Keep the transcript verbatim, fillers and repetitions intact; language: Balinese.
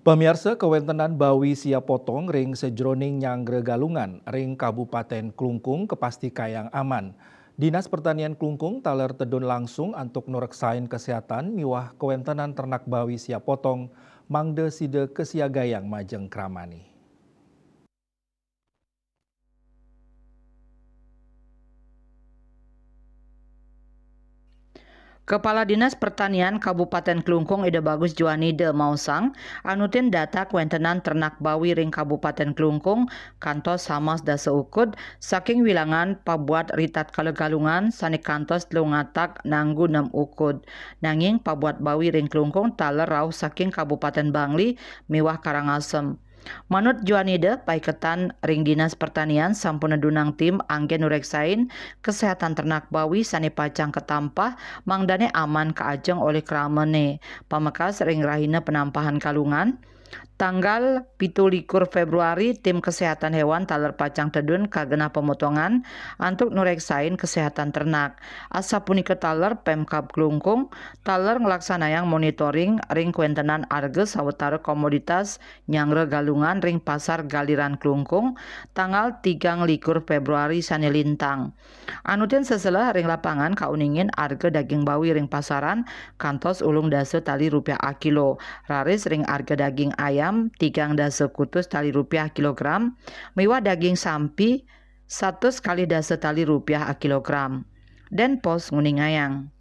Pamiarsa, kawéntenan bawi siap potong ring sajroning nyanggra Galungan ring Kabupatén Klungkung kapastikayang aman. Dinas Pertanian Klungkung taler tedun langsung antuk nureksain kesehatan miwah kawéntenan ternak bawi siap potong, mangda sida kasiagayang majeng kramani. Kepala Dinas Pertanian Kabupaten Klungkung Ida Bagus Juanida maosang, anutin data kawéntenan ternak bawi ring Kabupaten Klungkung kantos samas dasa ukud saking wilangan pabuat ritatkala Galungan sané kantos telung atak nanggu nem ukud. Nanging pabuat bawi ring Klungkung taler rauh saking Kabupaten Bangli miwah Karangasem. Manut Juanida, paiketan ring Dinas Pertanian sampun nedunang tim anggén nureksain kesehatan ternak bawi sané pacang katampah, mangdané aman kaajeng olih kramané. Pamekas ring rahina penampahan Galungan, tanggal pitu likur Februari, tim kesehatan hewan taler pacang tedun ka genah pemotongan antuk nureksain kesehatan ternak. Asapunika taler Pemkab Klungkung taler nglaksanayang monitoring ring kawéntenan arga sawatara komoditas nyanggra Galungan ring Pasar Galiran Klungkung, tanggal tigang likur Februari sané lintang. Anutin seselah ring lapangan kauningin arga daging bawi ring pasaran kantos ulung dasa tali rupiah akilo, raris ring arga daging ayam tigang dasa kutus tali rupiah kilogram, miwah daging sampi satus kalih dasa tali rupiah akilogram. Denpos nguningayang.